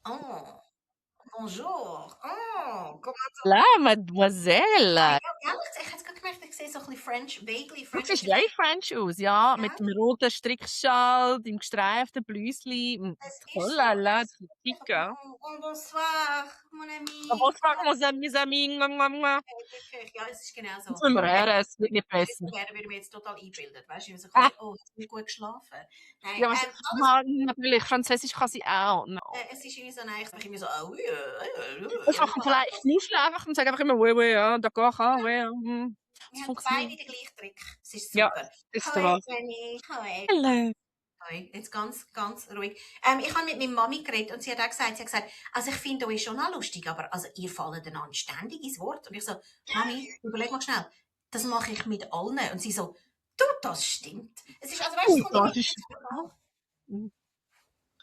Oh, bonjour. Oh, comment La, Ah, Mademoiselle. ja, ehrlich gesagt, ich habe es gerade gemerkt, ich sehe so ein bisschen French, vaguely Du French. siehst Es ist very French aus, ja, ja, mit dem roten Strickschal, dem gestreiften Blüsli. es Oh ist so, la la, es ist wirklich, Chica. bonsoir, mon ami, Bonsoir, comment mes amis. Mua, mua, mua. wirklich, ja, es ist genau Jetzt so. müssen wir her, es wird nicht Weißt du, besser. so gerne würde mir jetzt total einbilden, weißt du, so Ah, quasi, oh, hast du gut geschlafen? Nein, ja, was, aha, natürlich, Französisch kann sie auch. No. es ist irgendwie so, nein, ich mache immer so, oh, Ich ja, mache vielleicht, ich nuschle einfach und sage einfach immer, oui, oui, ja, d'accord, ah, oui, ja, wir das haben beide funktioniert. den gleichen Trick, es ist Ja, super. ist der Hoi, was. Jenny, hoi. Hello. Sorry, jetzt ganz, ganz ruhig. Ich habe mit meiner Mami geredet und sie hat auch gesagt, also ich finde euch schon auch lustig, aber also ihr fallt einander ständig ins Wort. Und ich so, Mami, überleg mal schnell, das mache ich mit allen. Und sie so, du, das stimmt. Es ist, also weißt du, es kommt Das irgendwie ist, an.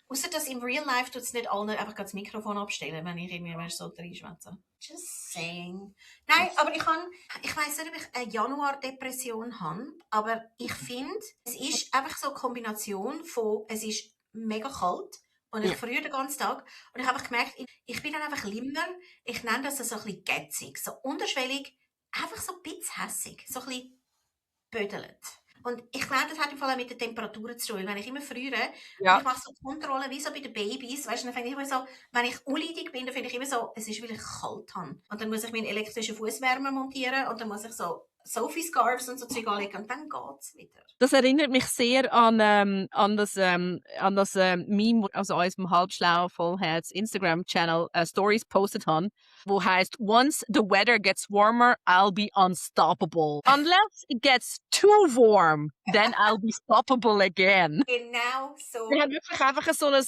Ausser dass im Real Life tut es nicht allen einfach das Mikrofon abstellen, wenn ich irgendwie so reinschwätze. Just saying. Nein, aber ich weiss nicht, ob ich eine Januar-Depression habe, aber ich finde, es ist einfach so eine Kombination von, es ist mega kalt und ich ja. friere den ganzen Tag und ich habe einfach gemerkt, ich bin dann einfach limmer, ich nenne das so ein bisschen gätzig, so unterschwellig, einfach so ein bisschen hässig, so ein bisschen bödelt. Und ich glaube, das hat im Fall auch mit den Temperaturen zu tun. Weil wenn ich immer friere und Ja. ich mache so Kontrollen wie so bei den Babys, weißt du, dann finde ich immer so, wenn ich unleidig bin, dann finde ich immer so, es ist, weil ich kalt habe. Und dann muss ich meinen elektrischen Fußwärmer montieren und dann muss ich so Sophie-Scarves und so Zeug anlegen und dann geht's wieder. Das erinnert mich sehr an das Meme, aus unserem halbschlau Vollherz Instagram-Channel Stories postet haben, wo heißt, once the weather gets warmer, I'll be unstoppable. Unless it gets too warm, then I'll be stoppable again. Genau Wir so. haben wirklich einfach so ein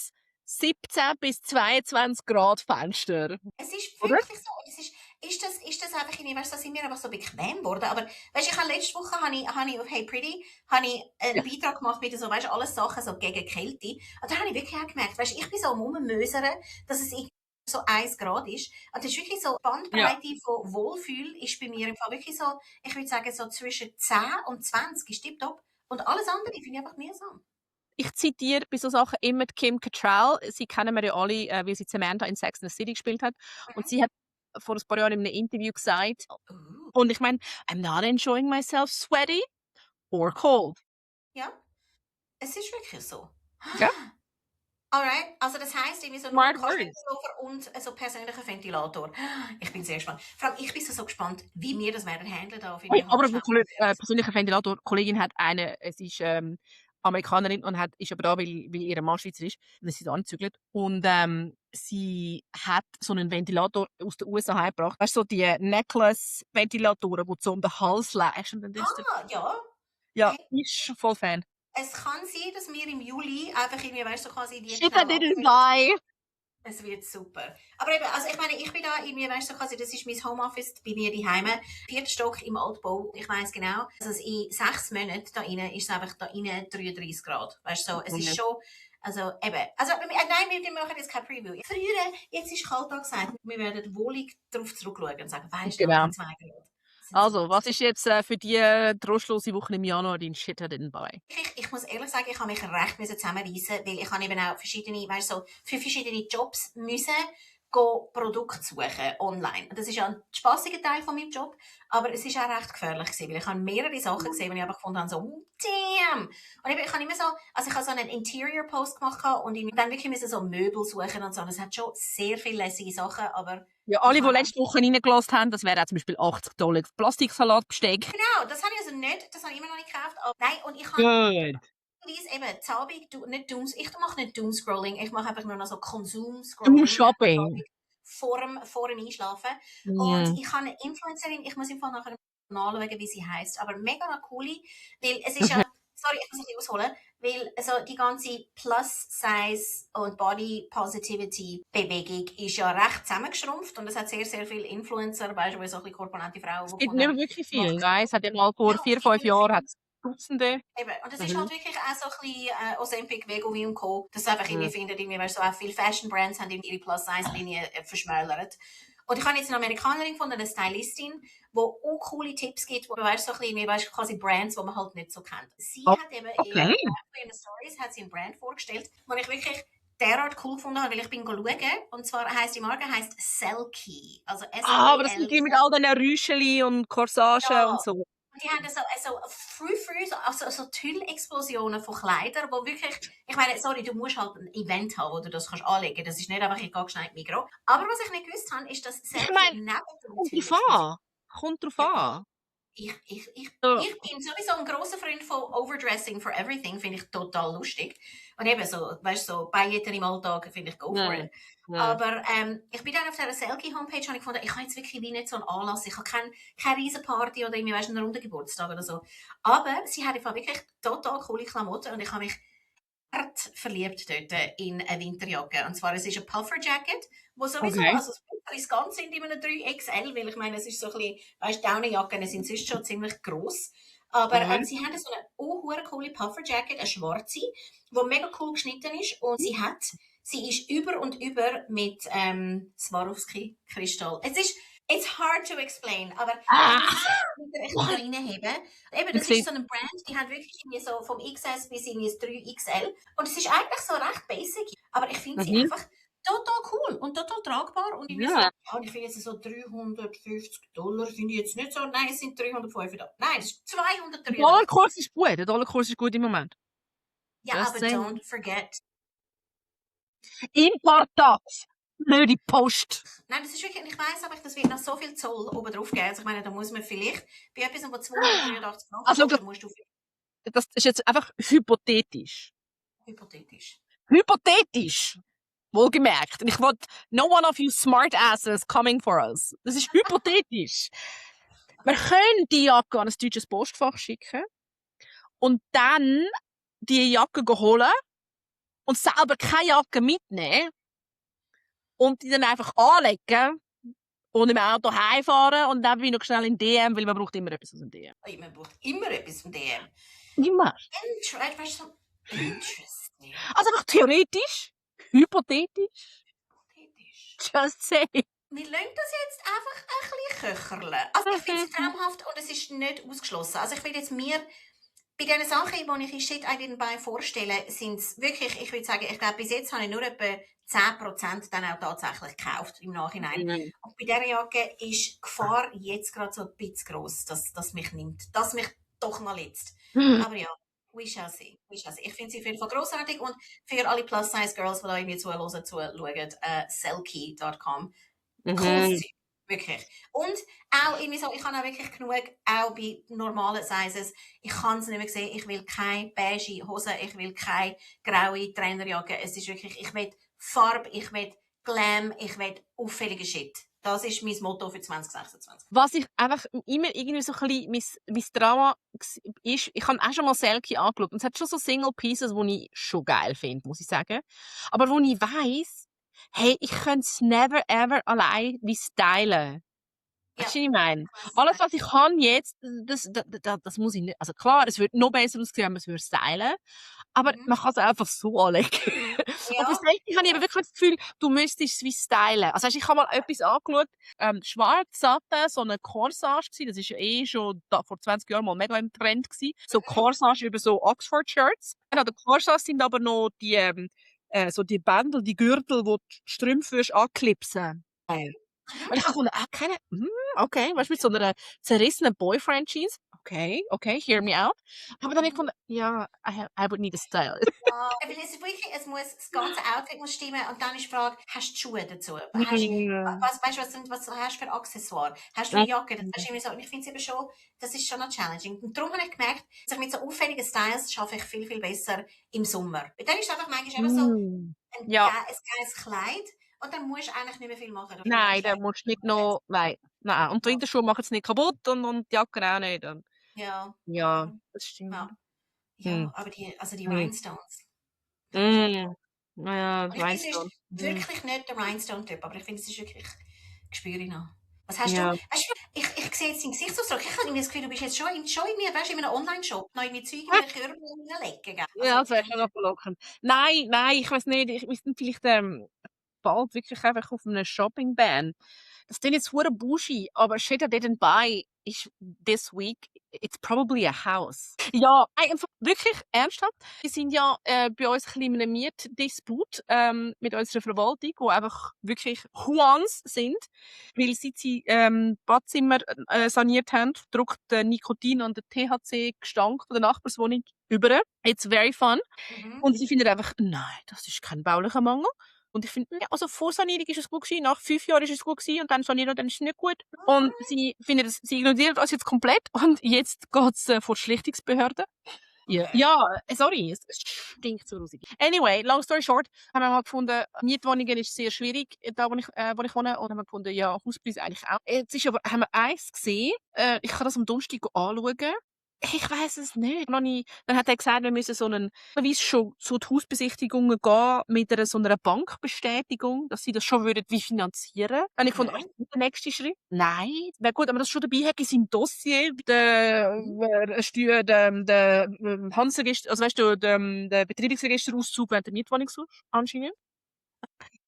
17 bis 22 Grad Fenster, Es ist oder? wirklich so. Und es ist das einfach irgendwie, weißt du, da sind wir einfach so bequem geworden. Aber weißt du, ich habe letzte Woche habe ich auf Hey Pretty einen Ja. Beitrag gemacht mit so, weißt du, alles Sachen so gegen Kälte. Und da habe ich wirklich auch gemerkt, weißt du, ich bin so am Rummösern, dass es irgendwie so 1 Grad ist. Und das ist wirklich so, die Ja. Bandbreite von Wohlfühl ist bei mir im Fall wirklich so, ich würde sagen, so zwischen 10 und 20 ist tipptopp. Und alles andere finde ich einfach mühsam. Ich zitiere bei so Sachen immer die Kim Cattrall. Sie kennen wir ja alle, weil sie Samantha in Sex and the City gespielt hat. Und sie hat vor ein paar Jahren in einem Interview gesagt, und ich meine, I'm not enjoying myself sweaty or cold. Ja, es ist wirklich so. Ja, Alright, also das heisst irgendwie so nur smart words. Kaschmirpullover und so persönlicher Ventilator. Ich bin sehr gespannt. Vor allem, ich bin so gespannt, wie wir das werden handeln da auf Ui, irgendwie aber halbschnell. persönlicher Ventilator, Kollegin hat eine, es ist Amerikanerin und ist aber da, weil ihr Mann Schweizer ist, und sie ist angezügelt. Und sie hat so einen Ventilator aus den USA heimgebracht. Weißt du, so die Necklace-Ventilatoren, die du so um den Hals legst und dann ist der, Ja. ja, Hey, ist voll Fan. es kann sein, dass wir im Juli einfach irgendwie, weißt du, so quasi die Shit, I schnell didn't abfüllen. buy. Es wird super. Aber eben, also ich meine, ich bin da irgendwie, weißt du, so quasi, das ist mein Homeoffice bei mir daheim. 4. Stock im Altbau. Ich weiss genau, also in 6 Monaten da rein ist es einfach da rein 33 Grad. Weißt du, so, es ist schon, also eben, also nein, wir machen jetzt kein Preview. Früher, jetzt ist Kalttag gesagt, wir werden wohlig darauf zurückschauen und sagen, weißt du noch, Genau. die 2 Grad. Sind Also, super. was ist jetzt für die trostlose Woche im Januar dein Shit, I didn't buy? Ich muss ehrlich sagen, ich habe mich recht zusammenreissen, weil ich habe eben auch verschiedene, weißt du, so, für verschiedene Jobs müssen Produkte suchen online. Und das ist ja ein spaßiger Teil von meinem Job, aber es ist auch recht gefährlich gewesen, weil ich habe mehrere Sachen gesehen, die ich einfach gefunden habe, so, damn! Und ich habe immer so, also ich habe so einen Interior-Post gemacht und dann wirklich müssen so Möbel suchen und so. Und es hat schon sehr viele lässige Sachen, aber Ja, alle, ich die habe letzte Woche reingelassen haben, das wäre auch zum Beispiel 80 $ Plastiksalatbesteck. genau, das habe ich also nicht, das habe ich immer noch nicht gekauft. Aber nein, und ich habe Good. eben, Zabig, ich mache nicht Doomscrolling, ich mache einfach nur noch so Du Konsumscrolling Shopping. vor dem Einschlafen. Und Mm. ich habe eine Influencerin, ich muss im Fall nachher nachschauen, wie sie heisst, aber mega noch coole, weil es ist ja, sorry, ich muss ein bisschen ausholen, weil also die ganze Plus-Size und Body-Positivity-Bewegung ist ja recht zusammengeschrumpft und es hat sehr, sehr viele Influencer, weißt du, so ein bisschen korpulente Frauen, Es die gibt gefunden nicht haben, mehr wirklich mach viel. Nein, es hat ja mal vor ja, es 4, gibt 5 nicht mehr Jahren viel. hat's Dutzende. Eben. Und das ist Mhm. halt wirklich auch so ein bisschen Ozempic, Wegovy und Co. Das einfach irgendwie findet, irgendwie, weißt du, so auch viele Fashion-Brands haben ihre Plus-Size-Linie verschmälert. Und ich habe jetzt eine Amerikanerin gefunden, eine Stylistin, die auch coole Tipps gibt, wo du weißt, so ein bisschen, weißt, quasi Brands, die man halt nicht so kennt. Sie Oh, hat eben in okay. ihren Stories hat sie einen Brand vorgestellt, wo ich wirklich derart cool gefunden habe, weil ich bin schauen. Und zwar heisst die Marke heisst Selkie. Also Aber das sind S-E-L. die mit all diesen Rüscheli und Corsagen und Ja. so. Und die haben früh so Tüll-Explosionen von Kleidern, wo wirklich, ich meine, sorry, du musst halt ein Event haben, wo du das kannst anlegen kannst. Das ist nicht einfach, ich gehe schnell in die Migros. Aber was ich nicht gewusst habe, ist, dass Ich Selkie meine, neben der kommt drauf Tüll-Explosion... an. Kommt drauf Ja, an. So, ich bin sowieso ein grosser Freund von Overdressing for Everything, finde ich total lustig. Und eben so, weißt du, so Pailletten im Alltag, finde ich, go for it. Aber ich bin dann auf dieser Selkie-Homepage und ich gefunden, ich habe jetzt wirklich wie nicht so einen Anlass, ich habe keine riesen Party oder irgendwie, weißt du, einen runden Geburtstag oder so. Aber sie hat einfach wirklich total coole Klamotten und ich habe mich hart verliebt dort in eine Winterjacke. Und zwar, es ist ein Puffer-Jacket, wo sowieso, okay. also das Puffer ist ganz in einem 3XL, weil ich meine, es ist so ein bisschen, weißt du, Daunenjacken sind sonst schon ziemlich gross. Aber sie haben so eine coole Puffer-Jacket, eine schwarze, die mega cool geschnitten ist und sie ist über und über mit Swarovski-Kristall. It's hard to explain, aber ich muss es wieder reinheben. Eben, das ist so ein Brand, die hat wirklich irgendwie so vom XS bis in das 3XL. Und es ist eigentlich so recht basic, aber ich finde sie einfach total cool und total tragbar. Und ich will ich finde jetzt so $350, finde ich jetzt nicht so, nein, es sind 305 $. Nein, es ist 203 $. Dollarkurs ist gut. Der Dollarkurs ist gut im Moment. Ja, Just aber saying. don't forget. Importat, nicht die Post. Nein, das ist wirklich, ich weiss, aber das wird noch so viel Zoll oben drauf geben. Also ich meine, da muss man vielleicht bei etwas, wo 283 Franken Also, kostet, musst du das ist jetzt einfach hypothetisch. Hypothetisch. Wohlgemerkt. Und ich wollte, no one of you smart asses coming for us. Das ist hypothetisch. Wir können die Jacke an ein deutsches Postfach schicken und dann die Jacke holen und selber keine Jacke mitnehmen und die dann einfach anlegen und im Auto heimfahren und dann bin ich noch schnell in DM, weil man braucht immer etwas aus dem DM. Man braucht immer etwas von DM. Immer. Interesting. Also einfach theoretisch, hypothetisch. Just say. Wir lassen das jetzt einfach ein bisschen köcherle. Also ich finde es traumhaft und es ist nicht ausgeschlossen. Also ich will jetzt bei diesen Sachen, die ich in Shit I Didn't Buy vorstelle, sind es wirklich, ich würde sagen, ich glaube, bis jetzt habe ich nur etwa 10% dann auch tatsächlich gekauft im Nachhinein. Und bei dieser Jacke ist die Gefahr jetzt gerade so ein bisschen gross, dass mich nimmt. Dass mich doch mal letzt. Aber ja, we shall see. Ich finde sie auf jeden Fall grossartig und für alle Plus-Size-Girls, die da irgendwie zuschauen, selkie.com. Cooles Zeug. Wirklich. Und auch irgendwie so, ich habe auch wirklich genug, auch bei normalen Sizes, ich kann es nicht mehr sehen, ich will keine beige Hose, ich will keine graue Trainerjacke, es ist wirklich, ich will Farbe, ich will Glam, ich will auffälligen Shit. Das ist mein Motto für 2026. Was ich einfach immer irgendwie so ein bisschen mein Drama ist, ich habe auch schon mal Selkie angeschaut und es hat schon so Single Pieces, die ich schon geil finde, muss ich sagen. Aber wo ich weiss, hey, ich könnte es never ever allein wie stylen. Weißt du, was ich meine? Alles, was ich kann jetzt, das muss ich nicht. Also klar, es wird noch besser aussehen, wenn man es stylen. Aber man kann es einfach so anlegen. Ja. Und bei Selkie habe ich aber wirklich das Gefühl, du müsstest es wie stylen. Also ich habe mal etwas angeschaut, schwarz, satten, so eine Corsage gewesen. Das war ja schon vor 20 Jahren mal mega im Trend gewesen. So Corsage über so Oxford-Shirts. Genau, die Corsages sind aber noch die, so die Bändel, die Gürtel, die die Strümpfe anklipsen. Und ich habe gefunden, okay, weißt du, mit so einer zerrissenen Boyfriend-Jeans. Okay, hear me out. Aber dann habe ich gefunden, ja, I would need a style. Ja, weil es muss, das ganze Outfit muss stimmen und dann ist die Frage, hast du Schuhe dazu? Was hast du für Accessoires? Hast du eine Jacke? Das ist immer so. Und ich finde es eben schon, das ist schon noch challenging. Und darum habe ich gemerkt, dass ich mit so auffälligen Styles schaffe ich viel, viel besser im Sommer. Weil dann ist es einfach manchmal einfach so ein geiles Kleid. Und dann musst du eigentlich nicht mehr viel machen. Nein, dann musst du nicht noch... Nein. Und die Winterschuhe machen es nicht kaputt und die Jacke auch nicht. Und ja, das stimmt. Ja, aber die Rhinestones. Ja, Rhinestones. Ich bin wirklich nicht der Rhinestone-Typ, aber ich finde, es ist wirklich... Spüre ich noch. Was hast du? Weißt du, ich sehe jetzt deinen Gesichtsausdruck. Ich habe irgendwie das Gefühl, du bist jetzt schon in einem Online-Shop noch irgendwie Zeug in den Körper hineinlegen. Ja, das wäre schon noch verlockend. Nein, ich weiß nicht. Wir sind vielleicht bald wirklich einfach auf einem Shopping-Ban. Das klingt jetzt hure Bushi, aber Shit I Didn't Buy ist this week it's probably a house. Ja, einfach wirklich ernsthaft. Wir sind ja bei uns ein bisschen in einem Mietdisput mit unserer Verwaltung, wo einfach wirklich Huans sind, weil seit sie Badzimmer saniert haben, drückt der Nikotin und der THC-Gestank von der Nachbarswohnung über. It's very fun. Und sie finden einfach, nein, das ist kein baulicher Mangel. Und ich finde, ja, also vor Sanierung ist es gut gewesen, nach 5 Jahren ist es gut gewesen und dann sanieren und dann ist es nicht gut. Und sie finden das, sie ignorieren uns jetzt komplett und jetzt geht's vor die Schlichtungsbehörde. Ja, Okay. ja, sorry, es stinkt so rosig. Anyway, long story short, haben wir mal gefunden, Mietwohnungen ist sehr schwierig, da wo ich wohne. Und haben wir gefunden, ja, Hauspreise eigentlich auch. Jetzt ist aber, haben wir eins gesehen, ich kann das am Donnerstag anschauen. Ich weiss es nicht. Dann hat er gesagt, wir müssen wie schon so die Hausbesichtigungen gehen mit so einer Bankbestätigung, dass sie das schon würden wie finanzieren. Und ich fand, Okay. der nächste Schritt? Nein, wäre gut, wenn man das schon dabei hat in seinem Dossier, der Handelsregister, also weißt du, der Betreibungsregisterauszug während der Mietwohnung suchst, anscheinend.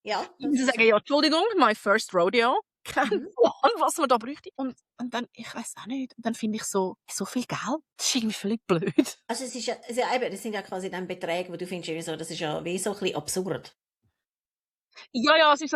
Ja, Ich muss sagen, ja, Entschuldigung, my first rodeo. Kein Mhm. Plan, was man da bräuchte. Und dann, ich weiss auch nicht, dann finde ich so viel Geld, das ist irgendwie völlig blöd. Also es ist ja eben, das sind ja quasi dann Beträge, wo du findest, irgendwie so, das ist ja wie so ein bisschen absurd. Ja, es ist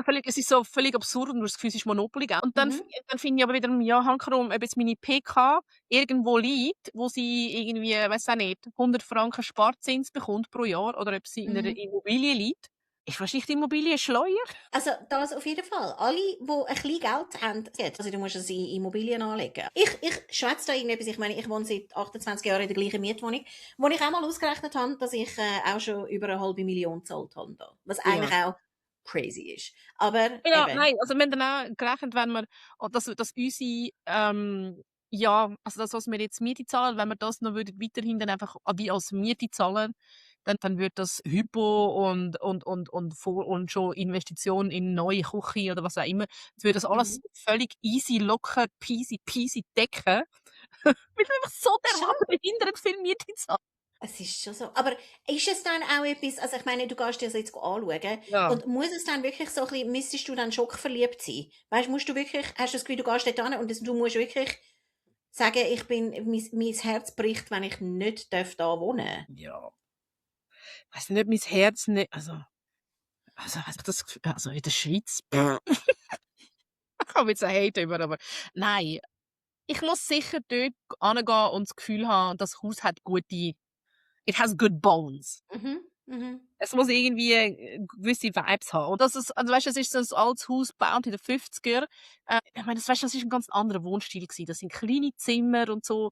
so völlig absurd und du hast das Gefühl, es ist Monopoly, gell? Und dann Mhm. finde ich aber wieder, ja, hankerum, ob jetzt meine PK irgendwo liegt, wo sie irgendwie, weiss auch nicht, 100 Franken Sparzins bekommt pro Jahr oder ob sie in einer Mhm. Immobilie liegt. Ist wahrscheinlich die Immobilie schleuer? Also das auf jeden Fall. Alle, die ein bisschen Geld haben, also du musst es in Immobilien anlegen. Ich schwätze da irgendetwas, ich meine, ich wohne seit 28 Jahren in der gleichen Mietwohnung, wo ich auch mal ausgerechnet habe, dass ich auch schon über 500.000 gezahlt habe da. Was Ja. eigentlich auch crazy ist. Aber Ja, eben. nein, also wir haben dann auch gerechnet, wenn wir, dass unsere, ja, also das, was wir jetzt Miete zahlen, wenn wir das noch würden weiterhin dann einfach wie als Miete zahlen, dann würde das Hypo und schon Investitionen in neue Küche oder was auch immer, das würde das alles Mhm. völlig easy, locker, peasy decken, weil wir einfach so Schon. dermaßen behindert viel Miete zahlen. Es ist schon so. Aber ist es dann auch etwas, also ich meine, du gehst dir das jetzt anschauen, Ja. und muss es dann wirklich so ein bisschen, müsstest du dann schockverliebt sein? Weißt, musst du wirklich, hast du das Gefühl, du gehst dort hin und du musst wirklich sagen, mein Herz bricht, wenn ich nicht da wohnen darf? Ja. Ich weiss nicht, ob mein Herz nicht, also weiss ich das Gefühl, also in der Schweiz, ich habe jetzt einen Hate über, aber nein. Ich muss sicher dort hingehen und das Gefühl haben, das Haus hat it has good bones. Mhm, mhm. Es muss irgendwie gewisse Vibes haben. Und das ist, also weißt, es ist so ein altes Haus gebaut in den 50er. Ich meine, das ist ein ganz anderer Wohnstil gewesen. Das sind kleine Zimmer und so.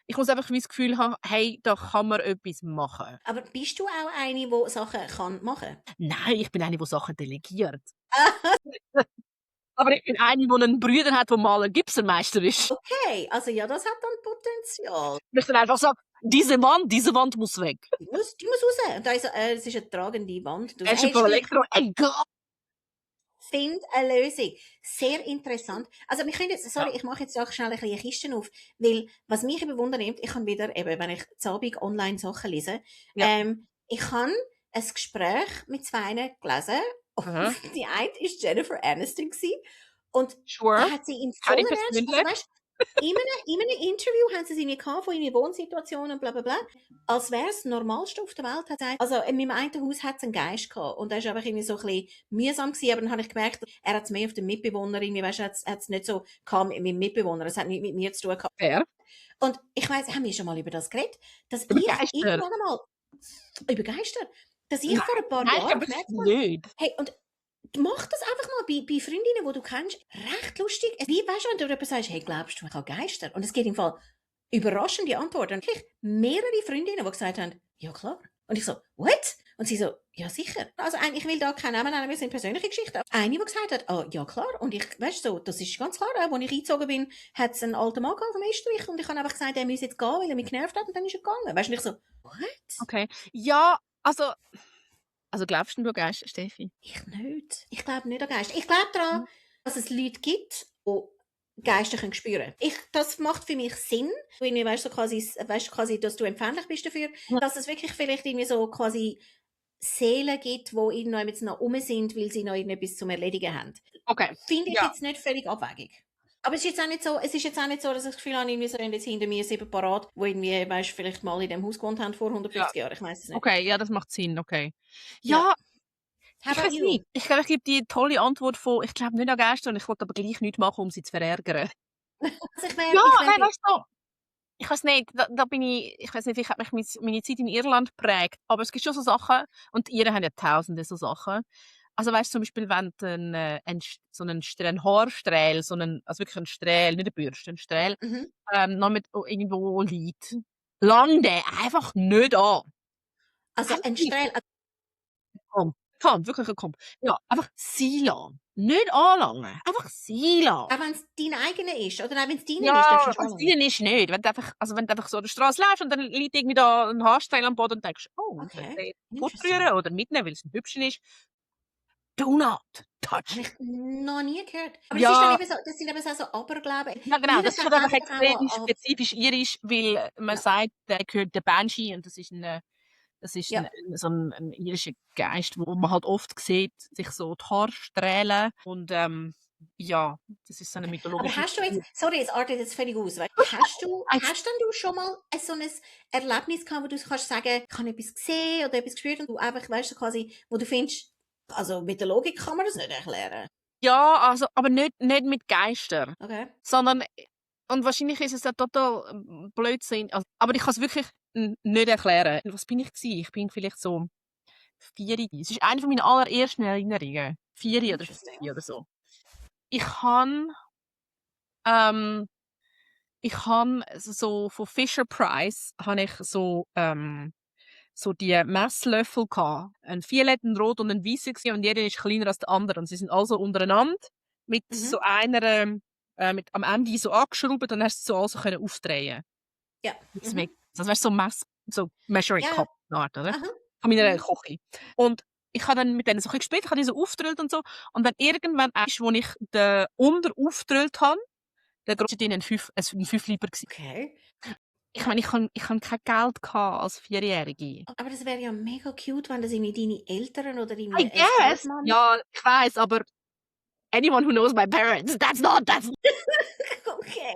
Ich muss einfach wie das Gefühl haben, hey, da kann man etwas machen. Aber bist du auch eine, die Sachen kann machen? Nein, ich bin eine, die Sachen delegiert. Aber ich bin eine, die einen Bruder hat, der Maler Gipsermeister ist. Okay, also ja, das hat dann Potenzial. Ich dann einfach sagen, diese Wand muss weg. Die muss raus. Und da ist, es ist eine tragende Wand. Du Er ist sagst, von Elektro, egal. find eine Lösung. Sehr interessant. Also wir können jetzt, sorry, Ja. ich mache jetzt auch schnell ein bisschen Kisten auf, weil was mich eben Wunder nimmt, ich kann wieder, eben, wenn ich zu Abend online Sachen lese, Ja. ich habe ein Gespräch mit zwei gelesen. Aha. Die eine war Jennifer Aniston gewesen, und Sure. da hat sie ihn so Kann ich ernst, also persönlich. weißt, in einem Interview haben sie sie nicht gehabt von ihrer Wohnsituation und bla bla bla, als wäre es das Normalste auf der Welt. Hat gesagt, also in meinem einen Haus hat es einen Geist gehabt und er war einfach irgendwie so ein bisschen mühsam gewesen, aber dann habe ich gemerkt, er hat es mehr auf den Mitbewohner, irgendwie, weißt du, hat es nicht so gehabt mit meinem Mitbewohner, es hat nicht mit mir zu tun gehabt. Fair. Und ich weiss, haben wir schon mal über das geredet, dass Über ich Geister. irgendwann einmal über Geister, dass ich vor ein paar Nein, Jahren aber gemerkt habe, nicht. hey, und mach das einfach mal bei Freundinnen, die du kennst. Recht lustig. Wie weißt du, wenn du jemand sagst, hey, glaubst du, ich habe Geister? Und es geht im Fall überraschende Antworten. Und ich mehrere Freundinnen, die gesagt haben, ja klar. Und ich so, what? Und sie so, ja sicher. Also ich will da keinen Namen nennen, wir sind persönliche Geschichten. Eine, die gesagt hat, oh, ja klar. Und ich, weißt du, so, das ist ganz klar, als ich eingezogen bin, hat es einen alten Mann gehabt vom Estrich und ich habe einfach gesagt, er muss jetzt gehen, weil er mich genervt hat, und dann ist er gegangen. Weißt du, und ich so, what? Okay. Ja, also glaubst du an Geister, Steffi? Ich nicht. Ich glaube nicht an Geister. Ich glaube daran, dass es Leute gibt, die Geister können spüren. Das macht für mich Sinn, wenn du weißt, so quasi, dass du empfänglich bist dafür, Ja. dass es wirklich vielleicht irgendwie so quasi Seelen gibt, die irgendwann jetzt noch rum sind, weil sie noch irgendetwas zum Erledigen haben. Okay. Finde ich Ja. jetzt nicht völlig abwegig. Aber es ist jetzt auch nicht so, dass ich das Gefühl habe, irgendwie so jetzt hinter mir 7 parat, die irgendwie, weißt, vielleicht mal in dem Haus gewohnt haben vor Ja. 150 Jahren. Ich weiß es nicht. Okay, ja, das macht Sinn, okay. Ja. Ja, How ich about weiß you? nicht. Ich glaube, ich gebe die tolle Antwort von, ich glaube nicht an Geister und ich wollte aber gleich nichts machen, um sie zu verärgern. Also ich Ja, wäre nein, weißt du, ich weiß nicht, da bin ich weiß nicht, ich habe mich meine Zeit in Irland geprägt, aber es gibt schon so Sachen und die Iren haben ja tausende so Sachen. Also weißt du, zum Beispiel, wenn du so einen Haarsträhl, also wirklich einen Strähl, nicht eine Bürste, einen Strähl, Mhm. noch mit irgendwo liegt, lang den einfach nicht an. Also Einfach ein nicht. Strahl, Komm, wirklich komm. Ja, einfach sein lassen. Nicht anlangen, einfach sein lassen. auch wenn es dein eigener ist, oder auch wenn es deiner ist, Ja, darfst du ihn schon wenn's anlangen. deiner ist nicht. Wenn du einfach so an der Straße läufst und dann liegt irgendwie da 'n Haarsträhl am Boden und denkst: «Oh, soll ich Okay, den interesting. fortrühren oder mitnehmen, weil's 'n hübscher ist?» Do not touch Habe it. ich noch nie gehört. Aber das ist dann Ja, eben so, das sind eben so Aberglauben. ja genau, Iren das ist halt einfach verwenden auch extrem an, spezifisch irisch, weil man ja, sagt, der gehört der Banshee und das ist ja. so 'n irischer Geist, wo man halt oft sieht, sich so die Haare strählen und, ja, das ist so 'ne Okay. Aber mythologische hast du jetzt, Figur. sorry, es artet jetzt völlig aus, weißt, Eins hast denn du schon mal so ein Erlebnis gehabt, wo du kannst sagen, ich habe etwas gesehen oder etwas gespürt und du einfach, weißt du, quasi, wo du findest, also mit der Logik kann man das nicht erklären. Ja, also, aber nicht mit Geistern, Okay. sondern und wahrscheinlich ist es ja total, Blödsinn, aber ich kann's wirklich nicht erklären. Was bin ich gsi? Ich bin vielleicht so 4. Es ist eine von meinen allerersten Erinnerungen. 4 oder Interesting. 5 oder so. Ich habe ähm, ich habe so von Fisher-Price habe ich so die Messlöffel gehabt. Ein violetter, 'n rot und ein weisser gsi und jeder ist kleiner als der andere und sie sind also untereinander mit Mhm. so einer mit am Ende so angeschraubt und dann hast du so also können aufdrehen. Ja. Das Mhm. weg also weißt du, so Measuring Ja, ja. Cup Art, oder? Aha. Von meiner Mhm. Küche. Und ich habe dann mit denen so 'n bisschen gespielt, ich habe die so aufgedrüllt und so und dann irgendwann wo ich den unten aufgedrüllt habe, der grosse Ding ein 5 Lieber gsi. Okay. Ich meine, ich habe kein Geld gehabt als Vierjährige. Aber das wäre ja mega cute, wenn das irgendwie deine Eltern oder I deine guess. Stepmom. Ja, ich weiss, aber anyone who knows my parents, that's Okay.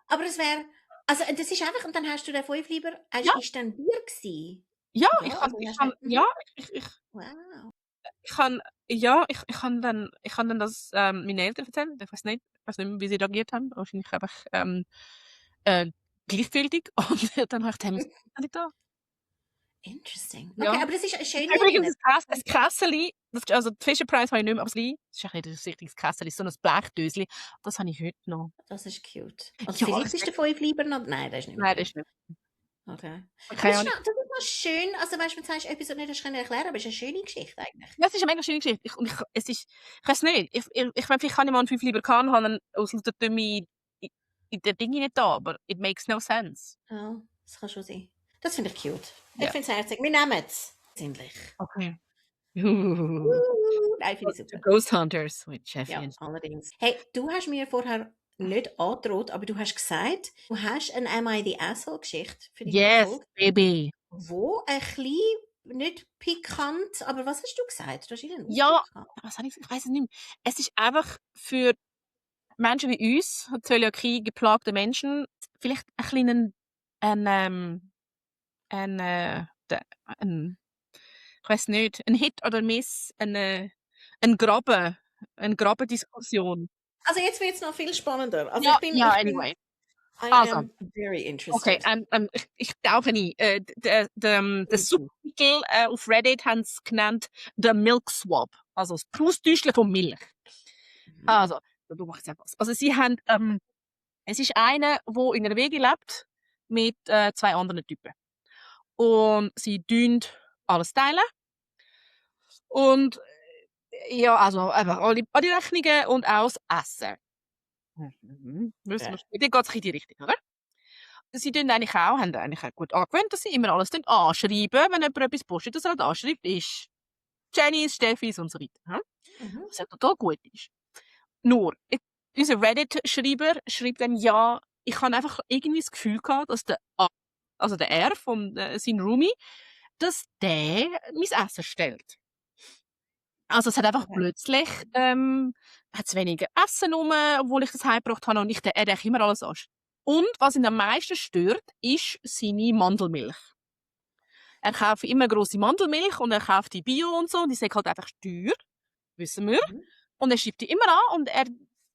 Aber das wäre, also das ist einfach, und dann hast du den 5 lieber, ja, ist dann Bier gsi? ja, Ja, also ich hast kann du, ja, mhm. ich Wow. ich kann ja, ich kann dann das, meinen Eltern erzählen. Ich weiß nicht mehr, wie sie reagiert haben. Wahrscheinlich einfach, äh, gleichgültig und dann habe ich dem gesagt: «Habe ich da?» Interesting. Okay, Ja. aber das ist eine schöne Übrigens Erinnerung. Ein Kässeli, also die Fisher-Price habe ich nicht mehr, aber das Kleine, das ist eigentlich nicht ein richtiges Kässeli, so 'n Blechdösli. Das habe ich heute noch. Das ist cute. Und Ja, vielleicht es ist der 5 lieber noch, nein, der ist nicht mehr nein, das drin. ist nicht Okay. Aber keine Ahnung. das ist noch schön, also weißt du, wenn du sagst, etwas, das du nicht hast können erklären, aber es ist eine schöne Geschichte eigentlich. Ja, es ist 'ne mega schöne Geschichte. Ich weiss nicht, ich meine, vielleicht habe ich mal 'n 5 lieber gehabt und habe ihn aus lauter Dumme in den Ding nicht da, aber it makes no sense. Ja, das kann schon sein. Das finde ich cute. Ich Ja. finde es herzig. Wir nehmen es. Ziemlich. Okay. Nein, finde ich To super. Ghost Hunters with Jeffy Ja, and allerdings. Hey, du hast mir vorher nicht angedroht, aber du hast gesagt, du hast eine Am I the Asshole-Geschichte für die Yes, Folge, baby. wo ein bisschen, nicht pikant, aber was hast du gesagt? Du hast einen Ja, Ausdruck gehabt. was habe ich gesagt? Ich weiss es nicht mehr. Es ist einfach für Menschen wie uns, Zöliakie geplagte Menschen, vielleicht ein kleinen ein, ein, de ein ich weiss nicht, ein Hit oder Miss, ein Graben 'ne Grabendiskussion. Also jetzt wird es noch viel spannender. Also Ja, ja, ich bin, anyway. I Also, am very okay, interested. ich tauche ein. Der Me too. Subtitel, auf Reddit haben's genannt «The Milk Swap», also das Austauschen von Milch. Mhm. Also, du machst jetzt was. Also sie haben, es ist einer, der in einer WG lebt mit, 2 anderen Typen. Und sie tun alles teilen und, ja, also einfach alle Rechnungen und auch das Essen. Wissen wir Okay. schon, dort geht's in die Richtung, oder? Sie tun eigentlich auch haben eigentlich auch gut angewöhnt, dass sie immer alles anschreiben, wenn jemand etwas postet, dass er halt anschreibt, ist Jennys, Steffis und so weiter, ja? Mhm. Was ja total gut ist. Nur, unser Reddit-Schreiber schreibt dann: «Ja, ich habe einfach irgendwie das Gefühl gehabt, dass also der R von, sein Roomie, dass der mein Essen stellt.» Also es hat einfach Okay. plötzlich hat's weniger Essen rum, obwohl ich das heimgebracht habe und er denkt immer alles an. Und was ihn am meisten stört, ist seine Mandelmilch. Er kauft immer grosse Mandelmilch und er kauft die Bio und so und die sind halt einfach teuer, wissen wir. Mhm. Und er schreibt die immer an und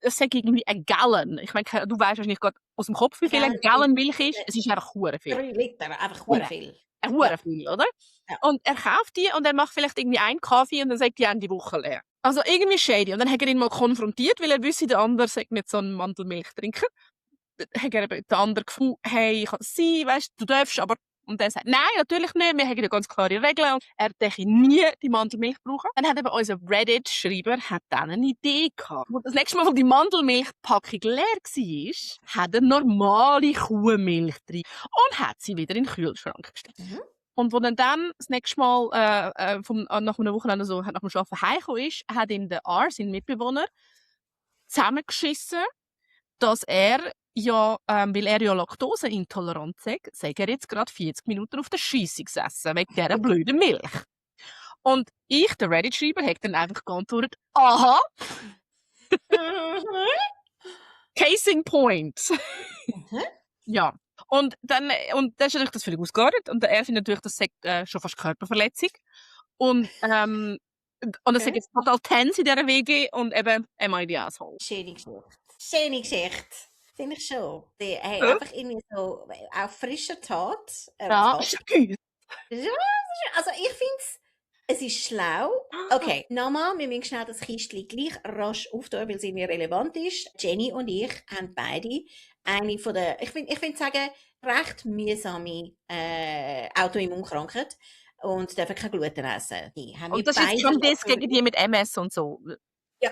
es sagt irgendwie ein Gallon. Ich meine, du weißt wahrscheinlich gerade aus dem Kopf, wie viel ein Gallon Milch ist. Es ist einfach hure viel. 3 Liter, einfach Hure. viel. Hure Ja. viel, oder? Ja. Und er kauft die und er macht vielleicht irgendwie einen Kaffee und dann sagt die die Woche leer. Also irgendwie shady. Und dann hat er ihn mal konfrontiert, weil er wüsste, der andere sagt nicht so einen Mandelmilch trinken. Dann hat er eben den anderen gefunden, hey, ich kann das sein, weißt du darfst, aber und der sagt, nein, natürlich nicht, wir haben ja ganz klare Regeln und er denke nie die Mandelmilch brauchen. Dann hat eben unser Reddit-Schreiber dann eine Idee gehabt. Und das nächste Mal, als die Mandelmilchpackung leer war, hat er normale Kuhmilch drin und hat sie wieder in den Kühlschrank gestellt. Mhm. Und als er dann das nächste Mal nach einem Wochenende so, nach dem Arbeiten heimgekommen ist, hat ihn der R, sein Mitbewohner, zusammengeschissen, dass er ja, weil er ja laktoseintolerant sei er jetzt gerade 40 Minuten auf der Scheisse gesessen, wegen dieser blöden Milch. Und ich, der Reddit-Schreiber, habe dann einfach geantwortet, aha, case in point. Mhm. Ja. Und dann ist natürlich das völlig ausgeartet und er findet natürlich, das sei schon fast Körperverletzung. Und es ist jetzt total tense in dieser WG und eben, am I the asshole? Schöne Geschichte. Schöne Geschichte. Finde ich schon. Die, hey, einfach irgendwie so auf frischer Tat. Ja, schön. Also ich finde es ist schlau. Okay, nochmal, wir müssen schnell das Kistchen gleich rasch auftun, weil es irgendwie relevant ist. Jenny und ich haben beide eine von der, ich find sagen, recht mühsame Autoimmunkrankheit und dürfen kein Gluten essen. Die haben wir Und das ist jetzt schon das gegen die mit MS und so. Ja,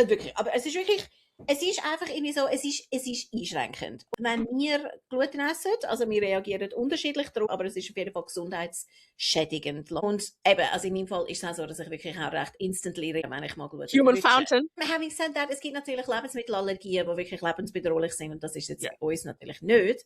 wirklich. Aber es ist wirklich, es ist einfach irgendwie so, es ist einschränkend. Und wenn wir Gluten essen, also wir reagieren unterschiedlich darauf, aber es ist auf jeden Fall gesundheitsschädigend. Und eben, also in meinem Fall ist es auch so, dass ich wirklich auch recht instantly reagiere, wenn ich mal Gluten Human lutsche. Fountain. Having said that, es gibt natürlich Lebensmittelallergien, die wirklich lebensbedrohlich sind und das ist jetzt bei uns natürlich nicht.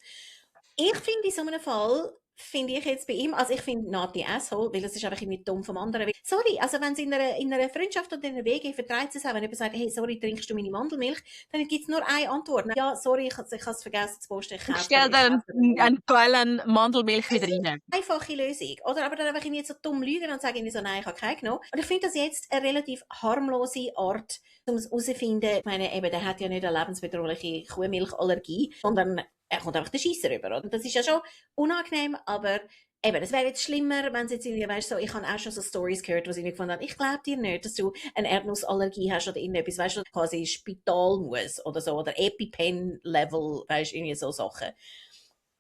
Ich finde in so einem Fall, finde ich jetzt bei ihm, also ich finde not the asshole, weil es ist einfach irgendwie dumm vom anderen. Sorry, also wenn es in einer Freundschaft oder in einer WG vertreibt es auch, wenn jemand sagt, hey, sorry, trinkst du meine Mandelmilch, dann gibt es nur eine Antwort. Ja, sorry, ich habe es vergessen zu posten. Ich stell dann einen geilen Mandelmilch wieder rein. Einfache Lösung. Oder aber dann einfach irgendwie so dumm lügen und sagen irgendwie so, nein, ich habe keinen genommen. Und ich finde das jetzt eine relativ harmlose Art, um es herauszufinden. Ich meine, eben, der hat ja nicht eine lebensbedrohliche Kuhmilchallergie, sondern er kommt einfach den Scheisser rüber. Und das ist ja schon unangenehm, aber eben, es wäre jetzt schlimmer, wenn es jetzt irgendwie, weißt du, so, ich habe auch schon so Stories gehört, wo sie mir gefunden haben, ich glaube dir nicht, dass du eine Erdnussallergie hast oder irgendetwas, weißt du, quasi Spital muss oder so, oder EpiPen-Level, weißt du, irgendwie so Sachen.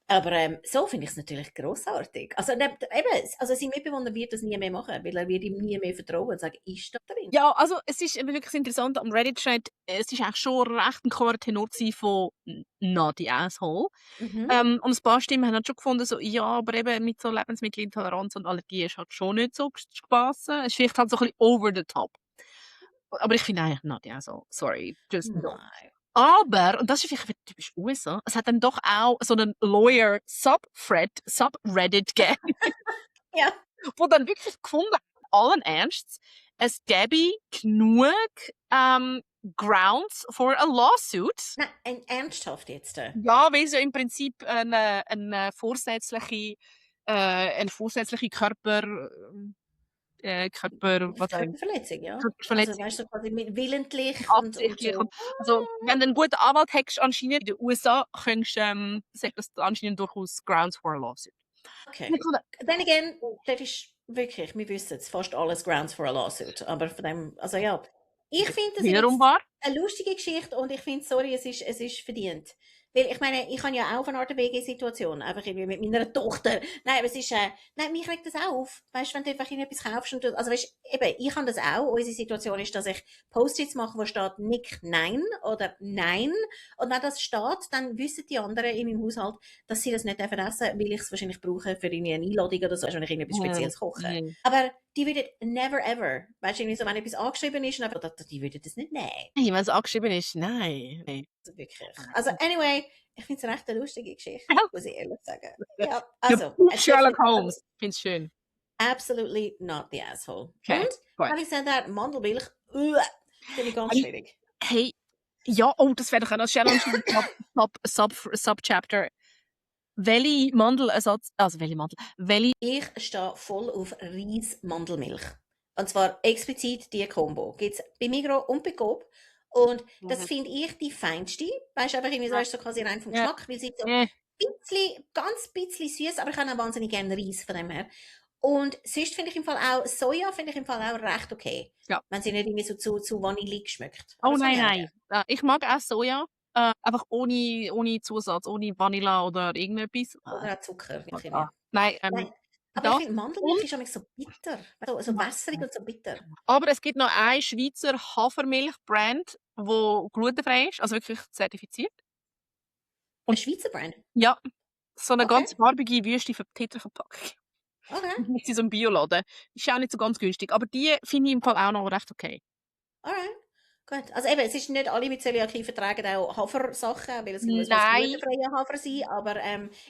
Aber so finde ich es natürlich grossartig. Also, eben, also sein Mitbewohner wird das nie mehr machen, weil er wird ihm nie mehr vertrauen und sagen, ist das drin? Ja, also es ist eben wirklich interessant, am Reddit-Chat, es ist eigentlich schon recht ein klarer Tenor von «not the asshole». Mhm. Und ein paar Stimmen haben halt schon gefunden, so, ja, aber eben mit so Lebensmittelintoleranz und Allergie ist halt schon nicht so spassen. Es ist vielleicht halt so ein bisschen over the top. Aber ich finde eigentlich «not the asshole». Sorry, just no. Nein. Aber, und das ist vielleicht typisch USA, es hat dann doch auch so einen Lawyer-Subreddit gegeben, Ja. wo dann wirklich gefunden hat, allen Ernsts, es gäbe genug grounds for a lawsuit. Nein, ernsthaft jetzt? Ja, weil es ja im Prinzip eine vorsätzliche Körperverletzung, ja. Also, Körperverletzung weißt du, quasi willentlich und absichtlich. so. Und, also, wenn du einen guten Anwalt hast, anscheinend in den USA, kannst du, sagt das anscheinend durchaus grounds for a lawsuit. Okay. Then again, das ist wirklich, wir wissen es, fast alles grounds for a lawsuit. Aber von dem, also ja, ich finde das Wiederum jetzt wahr. eine lustige Geschichte und ich finde, sorry, es ist verdient. Weil ich meine, ich habe ja auch eine Art WG-Situation, einfach irgendwie mit meiner Tochter. Nein, aber es ist, nein, mich regt das auch auf. Weißt du, wenn du einfach etwas kaufst und du, also weißt eben, ich habe das auch. Unsere Situation ist, dass ich Post-its mache, wo steht Nick Nein oder Nein. Und wenn das steht, dann wissen die anderen in meinem Haushalt, dass sie das nicht essen dürfen, weil ich es wahrscheinlich brauche für eine Einladung oder so, wenn ich irgendetwas Spezielles koche. Aber die würden never ever, weißt du, so, wenn etwas angeschrieben ist, die würden das nicht nehmen. Nein, wenn es angeschrieben ist, nein. Also wirklich. Also anyway, ich finde es recht eine lustige Geschichte, Ja. muss ich ehrlich sagen. Ja, also. Sherlock Holmes. Ich finde es schön. absolutely not the asshole. Okay, Und, gut. having said that, Mandelmilch, finde ich ganz Hey, schwierig. hey, ja, oh, das wäre doch auch noch schnell ein Subchapter. Welche Mandelersatz, also welche Ich stehe voll auf Reis-Mandelmilch. Und zwar explizit die Combo. Gibt es bei Migros und bei Coop. Und das finde ich die feinste. Weißt du, einfach irgendwie so, Ja. ist so quasi rein vom Ja. Geschmack, weil sie so Äh, ganz bisschen süß, aber ich habe auch wahnsinnig gerne Reis von dem her. Und sonst finde ich im Fall auch, Soja finde ich im Fall auch recht okay. Ja. Wenn sie nicht irgendwie so zu vanillig schmeckt. Oh Aber das habe nein, ich auch nein. Ich mag auch Soja, einfach ohne Zusatz, ohne Vanilla oder irgendetwas. gerne. Oder auch Zucker. Ich Ah, finde. Nein, Nein, aber ich das finde Mandelmilch ist manchmal so bitter. So wässrig und so bitter. Aber es gibt noch eine Schweizer Hafermilch-Brand, die glutenfrei ist, also wirklich zertifiziert. Ein Schweizer Brand. Ja, so eine Okay. ganz farbige, wüste Tetraverpackung. Okay. Mit so einem Bioladen. Ist auch nicht so ganz günstig, aber die finde ich im Fall auch noch recht okay. Alright. Gut. Also eben, es ist nicht alle mit Zöliakie vertragen auch Hafersachen, weil es muss Nein. glutenfreier Hafer sein, aber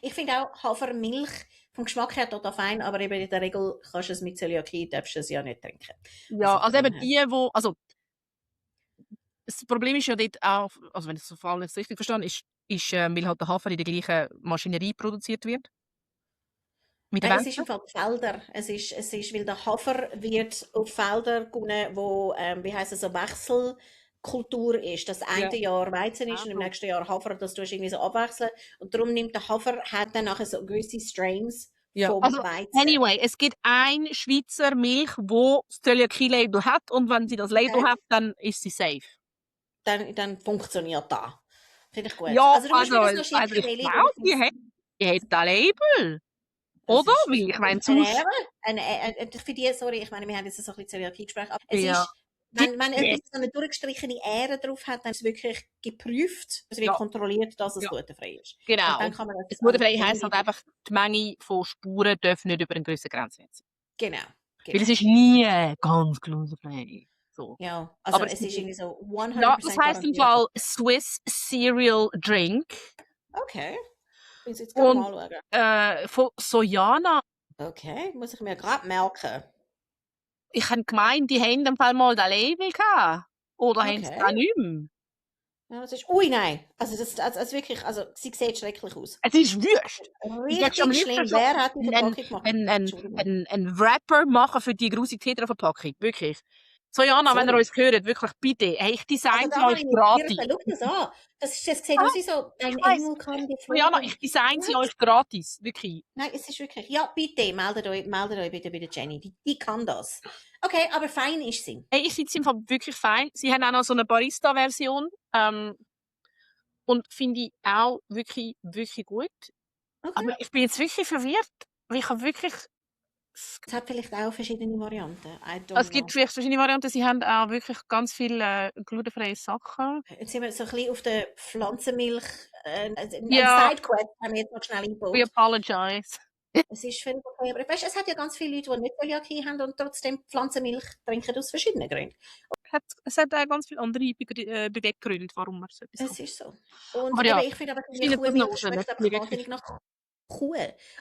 ich finde auch Hafermilch vom Geschmack her total fein, aber eben in der Regel kannst du es mit Zöliakie, darfst du es ja nicht trinken. Ja, Also also von eben dem her. die, wo, also das Problem ist ja dort auch, also wenn ich es vor allem jetzt richtig verstanden weil halt der Hafer in der gleichen Maschinerie produziert wird. Mit Nein, es Wänzen. ist im Fall die Felder. Es ist, weil der Hafer wird auf Felder gewonnen, wo, wie heisst es, so Wechselkultur ist. Das eine Jahr Weizen ist und im nächsten Jahr Hafer, das tust du irgendwie so abwechseln. Und darum nimmt der Hafer, hat dann nachher so gewisse Strains vom Also, Weizen. anyway, es gibt ein Schweizer Milch, wo das Zöliakie-Label hat und wenn sie das Label Okay. hat, dann ist sie safe. Dann funktioniert das. Finde ich gut. Ja, Also du musst mir das noch ich schicken, glaube, Welli. die hat ein Label. Oder? Weil ich meine, sonst... Für die, sorry, ich meine, wir haben jetzt so ein bisschen Zöliakie-Gespräch, aber es Ja. ist, wenn etwas so eine durchgestrichene Ähre drauf hat, dann ist es wirklich geprüft, es wird Ja. kontrolliert, dass es Ja. glutenfrei ist. Genau. Und dann kann man Das glutenfrei heisst halt einfach, die Menge von Spuren darf nicht über eine gewisse Grenze sein. Genau. Weil es ist nie ganz glutenfrei. So. Ja, also Aber es ist irgendwie so 100% Ja, das heisst im garantiert. Fall Swiss Cereal Drink. Okay. Ich muss jetzt gerade mal anschauen. Von Sojana. Okay, muss ich mir gerade merken. Ich habe gemeint, die haben im Fall mal das Label gehabt. Oder haben sie Okay. das nicht mehr? Ja, das ist, ui, nein. Also, das wirklich, also, sie sieht schrecklich aus. Es ist wüst. Richtig schlimm. Wer hat die Verpackung gemacht? Ein Wrapper machen für die grusige Tetra-Verpackung. Wirklich. Sojana, wenn ihr uns hört, wirklich bitte. Hey, ich design sie euch gratis. Schau das an. Das sieht aus wie so ein Engel kann die Sojana, ich design sie euch gratis. Wirklich. Nein, es ist wirklich. Ja, bitte, meldet euch bitte bei der Jenny. Die kann das. Okay, aber fein ist sie. Hey, ich finde sie im Fall wirklich fein. Sie haben auch noch so eine Barista-Version. Und finde ich auch wirklich, wirklich gut. Okay. Aber ich bin jetzt wirklich verwirrt. Weil ich habe wirklich... Es hat vielleicht auch verschiedene Varianten. Es gibt vielleicht verschiedene Varianten. Sie haben auch wirklich ganz viele glutenfreie Sachen. Jetzt sind wir so ein bisschen auf der Pflanzenmilch. Ein Ja. Sidequest haben wir jetzt noch schnell eingebaut. We apologize. Es ist völlig okay. Aber weißt, es hat ja ganz viele Leute, die nicht Zöliakie haben und trotzdem Pflanzenmilch trinken aus verschiedenen Gründen. Es hat auch ganz viele andere Beweggründe, warum man so etwas Es ist so. Und Aber ja, ich finde aber, finde das Kuhmilch noch schmeckt schön, aber wahnsinnig nach Kuh.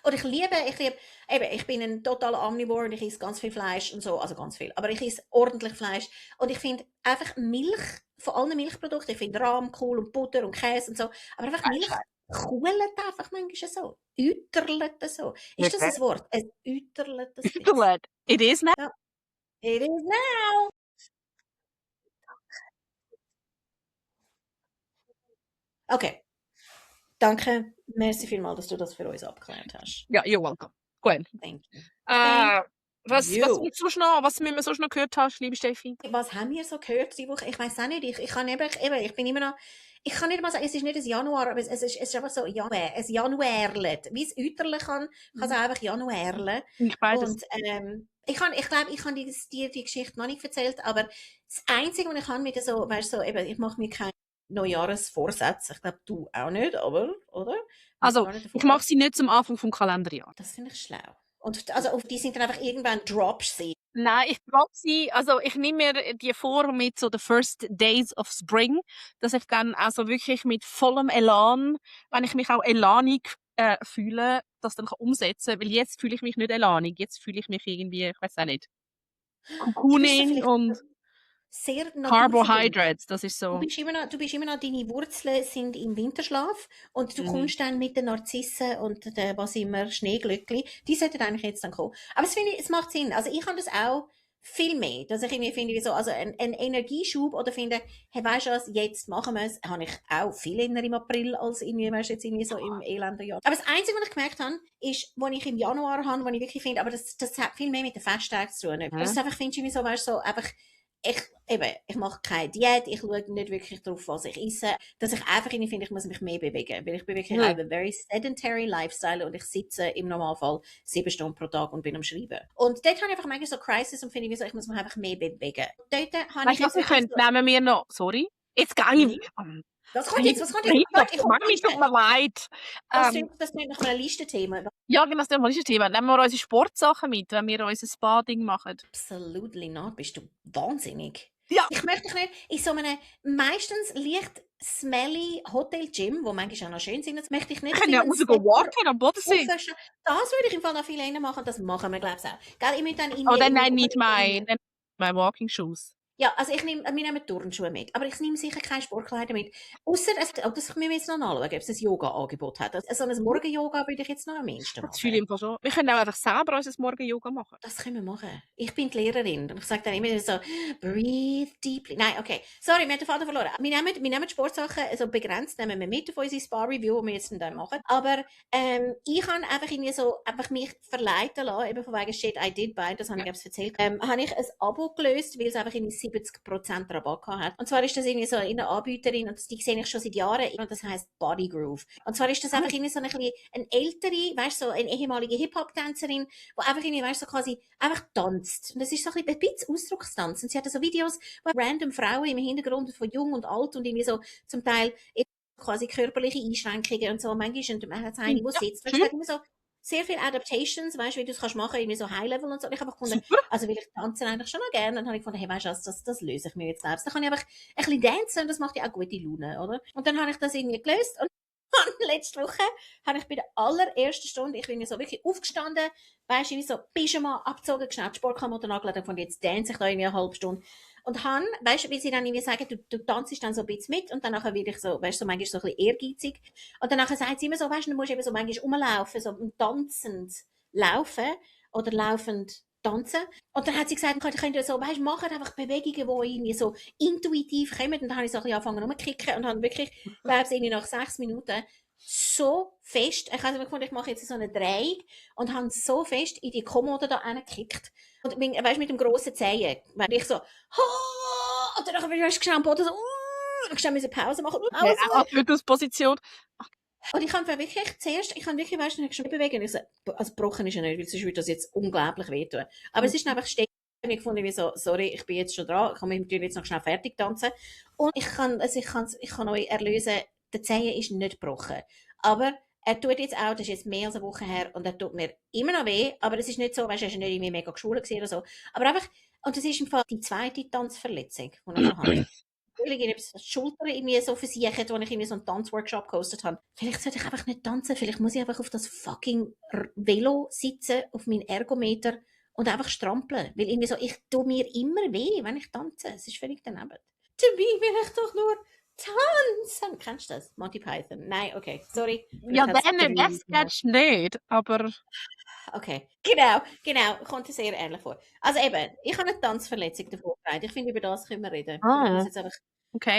Oder ich bin ein totaler Omnivore und ich esse ganz viel Fleisch und so, also ganz viel, aber ich esse ordentlich Fleisch und ich finde einfach Milch, von allen Milchprodukten, ich finde Rahm cool und Butter und Käse und so, aber einfach Milch kuhlet einfach manchmal so, üterlet so. Ist das ein Wort? Es üterlet das Üterlet. It is now. Ja. It is now. Okay. Danke, merci vielmals, dass du das für uns abgeklärt hast. Ja, you're welcome. Gut. Thank you. Was müssen wir sonst noch gehört hast, liebe Steffi? Was haben wir so gehört diese Woche? Ich weiß auch nicht. Ich kann bin immer noch. Ich kann nicht mal sagen, es ist nicht ein Januar, aber es ist einfach so ein Januärlet. Wie es Üterle kann es auch einfach Januärle. Ich beides. Und ich glaube, ich habe dir die Geschichte noch nicht erzählt, aber das Einzige, was ich kann mit so, weißt so, eben, ich mache mir keine Neujahresvorsätze. Ich glaube, du auch nicht, aber, oder? Also, ich mache sie nicht zum Anfang vom Kalenderjahr. Das finde ich schlau. Und also auf die sind dann einfach irgendwann Drops sie. Nein, ich glaube sie, also ich nehme mir die vor mit so the first days of spring, dass ich dann also wirklich mit vollem Elan, wenn ich mich auch elanig fühlen, das dann umsetzen kann. Weil jetzt fühle ich mich nicht alleinig. Jetzt fühle ich mich irgendwie, ich weiß auch nicht, Du bist so Cocooning vielleicht und sehr naturverbunden. Carbohydrates, das ist so. Du bist immer noch, deine Wurzeln sind im Winterschlaf und du Mhm. kommst dann mit den Narzissen und den, was immer, Schneeglöckli, die sollten eigentlich jetzt dann kommen. Aber es finde ich, es macht Sinn. Also ich habe das auch viel mehr, dass ich irgendwie finde, wie so, also ein Energieschub oder finde, hey, weißt du was, jetzt machen wir es, habe ich auch viel eher im April als irgendwie, weißt du, jetzt irgendwie so im elenden Jahr. Aber das Einzige, was ich gemerkt habe, ist, was ich im Januar habe, wo ich wirklich finde, aber das hat viel mehr mit den Festtagen zu tun. Aber das ist einfach, finde ich, irgendwie so, weißt du, so, einfach, ich mache keine Diät, ich schaue nicht wirklich darauf, was ich esse, dass ich einfach finde, ich muss mich mehr bewegen, weil ich bin wirklich, I have a very sedentary lifestyle und ich sitze im Normalfall 7 Stunden pro Tag und bin am Schreiben. Und dort habe ich einfach manchmal so Crisis und finde, ich muss mich einfach mehr bewegen. Dort habe ich Weißt du, was jetzt wir wirklich können? so, Nehmen wir noch, sorry, jetzt gehe ich. was kommt Hey, jetzt, was kommt jetzt? das Warte, ich mag komme mich, tut mir leid. das klingt nach einem Listenthema. Ja, genau, das ist ein Thema. Nehmen wir unsere Sportsachen mit, wenn wir unser Spa-Ding machen. Absolutely not, bist du wahnsinnig. Ja. Ich möchte dich nicht in so einem meistens leicht smelly Hotel-Gym, wo manchmal auch noch schön sind, das möchte ich nicht Wir können ja rausgehen walken am Bodensee. Das würde ich im Fall noch viel eher machen, das machen wir, glaube ich, auch. Gell, ich möchte dann Aber dann irgendwie nicht unbedingt my walking shoes. ja, also wir nehmen Turnschuhe mit, aber ich nehme sicher keine Sportkleider mit. Ausser, das müssen wir jetzt noch anschauen, ob es ein Yoga-Angebot hat. Also, so ein Morgen-Yoga würde ich jetzt noch am ehesten Das fühle machen. ich im Fall schon. Wir können auch einfach selber unser Morgen-Yoga machen. Das können wir machen. Ich bin die Lehrerin und ich sage dann immer so, breathe deeply. Nein, okay. Sorry, wir haben den Faden verloren. Wir nehmen die Sportsachen, also begrenzt nehmen wir mit auf unsere Spa-Review, die wir jetzt dann machen. Aber ich habe einfach irgendwie so, einfach mich verleiten lassen, eben von wegen Shit, I did buy, das habe ich glaube ich erzählt, habe ich ein Abo gelöst, weil es einfach irgendwie 70% Rabatt hat. Und zwar ist das irgendwie so eine Anbieterin, und die sehe ich schon seit Jahren, und das heisst Body Groove. Und zwar ist das einfach irgendwie so eine ältere, weißt du, so eine ehemalige Hip-Hop-Tänzerin, die einfach irgendwie, weißt du, so quasi einfach tanzt. Und das ist so ein bisschen Ausdruckstanz. Und sie hat so Videos, wo random Frauen im Hintergrund von jung und alt und irgendwie so zum Teil quasi körperliche Einschränkungen und so. Manchmal und man hat eine, die sitzt. Weißt, immer so sehr viele Adaptations, weißt du, wie du es kannst machen, irgendwie so High-Level und so. Und ich habe gefunden, also weil ich tanze eigentlich schon noch gerne, dann habe ich gefunden, hey, weißt du, das löse ich mir jetzt selbst. Dann kann ich einfach ein bisschen tanzen und das macht ja auch gute Laune, oder? Und dann habe ich das irgendwie gelöst und letzte Woche habe ich bei der allerersten Stunde, ich bin so wirklich aufgestanden, weißt du, wie so Pyjama abgezogen, schnell die Sportklamotten angelegt, von jetzt dance ich da irgendwie eine halbe Stunde. Und Han, weißt du, wie sie dann irgendwie sagen, du tanzt dann so ein bisschen mit und dann nachher werde ich so, weißt du, so manchmal so ein bisschen ehrgeizig. Und dann nachher sagt sie immer so, weißt du, du musst eben so manchmal rumlaufen, so tanzend laufen oder laufend tanzen. Und dann hat sie gesagt, ich könnte so, weißt du, machen einfach Bewegungen, die irgendwie so intuitiv kommen. Und dann habe ich so ein bisschen angefangen rumzukicken und habe wirklich, glaube ich, irgendwie nach 6 Minuten so fest, ich habe mir gefunden, ich mache jetzt so eine Drehung und habe so fest in die Kommode da reingekickt. Und weißt, mit dem grossen Zehen, weil ich so, und dann bin ich schnell am Boden so, und ich musste Pause machen. Position. Und ich habe wirklich zuerst, weißt du, schon bewegen. Ich so, also gebrochen ist ja nicht, weil sonst würde das jetzt unglaublich wehtun. Aber es ist einfach stecken. Ich gefunden, wie so, sorry, ich bin jetzt schon dran, ich kann mich natürlich jetzt noch schnell fertig tanzen. Und ich kann euch erlösen, der Zehen ist nicht gebrochen. Aber er tut jetzt auch, das ist jetzt mehr als eine Woche her, und er tut mir immer noch weh, aber es ist nicht so, weißt du, er ist nicht irgendwie mega geschwollen oder so. Aber einfach, und das ist im Fall die zweite Tanzverletzung, die ich schon habe. Weil ich die Schulter irgendwie so versichert, als ich irgendwie so einen Tanzworkshop gehostet habe. Vielleicht sollte ich einfach nicht tanzen, vielleicht muss ich einfach auf das fucking Velo sitzen, auf meinen Ergometer und einfach strampeln. Weil irgendwie so, ich tue mir immer weh, wenn ich tanze. Es ist völlig daneben. Dabei will ich doch nur tanzen. Kennst du das? Monty Python? Nein, okay, sorry. Ja, dann, das kennst du nicht, aber... Okay, genau, kommt dir sehr ähnlich vor. Also eben, ich habe eine Tanzverletzung davor getragen. Ich finde, über das können wir reden. Ich muss jetzt einfach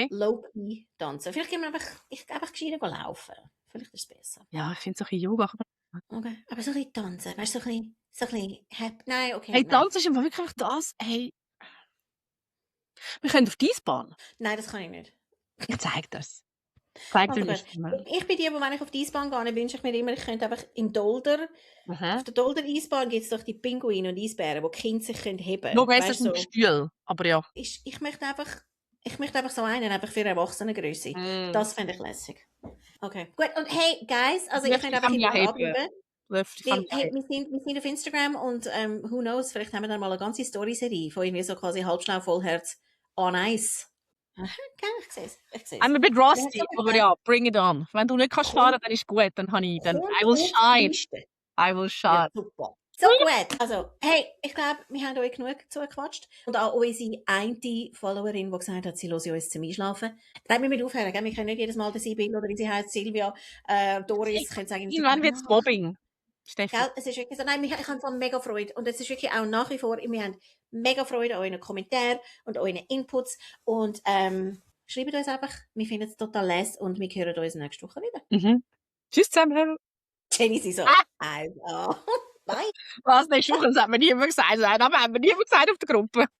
low-key tanzen. Vielleicht gehen wir einfach gescheiter laufen. Vielleicht ist es besser. Ja, ich finde so ein Yoga. Okay, aber so ein bisschen tanzen, weißt du, so ein bisschen nein, okay. Hey, tanzen ist einfach wirklich das, hey... Wir können auf die Eisbahn. Nein, das kann ich nicht. Ich zeig das. Zeig dir das. Ich bin die, wenn ich auf die Eisbahn gehe, wünsche ich mir immer, ich könnte einfach im Dolder, auf der Dolder-Eisbahn gibt es doch die Pinguine und Eisbären, die Kinder sich heben können. Noch besser so. Stuhl, aber ja. Ich möchte einfach so einen, einfach für Erwachsenengröße. Das fände ich lässig. Okay, gut. Und hey, Guys, also ich könnte einfach immer abüben. Wir sind auf Instagram und who knows, vielleicht haben wir dann mal eine ganze Story-Serie von irgendwie so quasi Halbschnau Vollherz on Eis. Okay, ich sehe es. Ich sehe es. I'm a bit Wir haben rusty, so aber ja, bring it on. Wenn du nicht kannst fahren, kommt, dann ist gut, dann I kommt will auf die shine. Liste. I will Ja, shine. super. So gut. Also, hey, ich glaube, wir haben euch genug zugequatscht. Und auch unsere eine Followerin, die gesagt hat, sie hören uns zum Einschlafen. Bleiben wir mit aufhören, gell? Wir können nicht jedes Mal der Sibylle oder wie sie heißt, Silvia, Doris, können sagen, Irgendwann wird es Mobbing, Steffi. gell? Es ist wirklich so, nein, ich habe voll mega Freude. Und es ist wirklich auch nach wie vor, wir haben mega Freude an euren Kommentaren und euren Inputs. Und schreibt uns einfach, wir finden es total les und wir hören uns nächste Woche wieder. Tschüss zusammen. Jenny, sie so, also, bye. Was, nächste Woche, das hat mir niemand gesagt. Nein, aber haben wir niemand gesagt auf der Gruppe.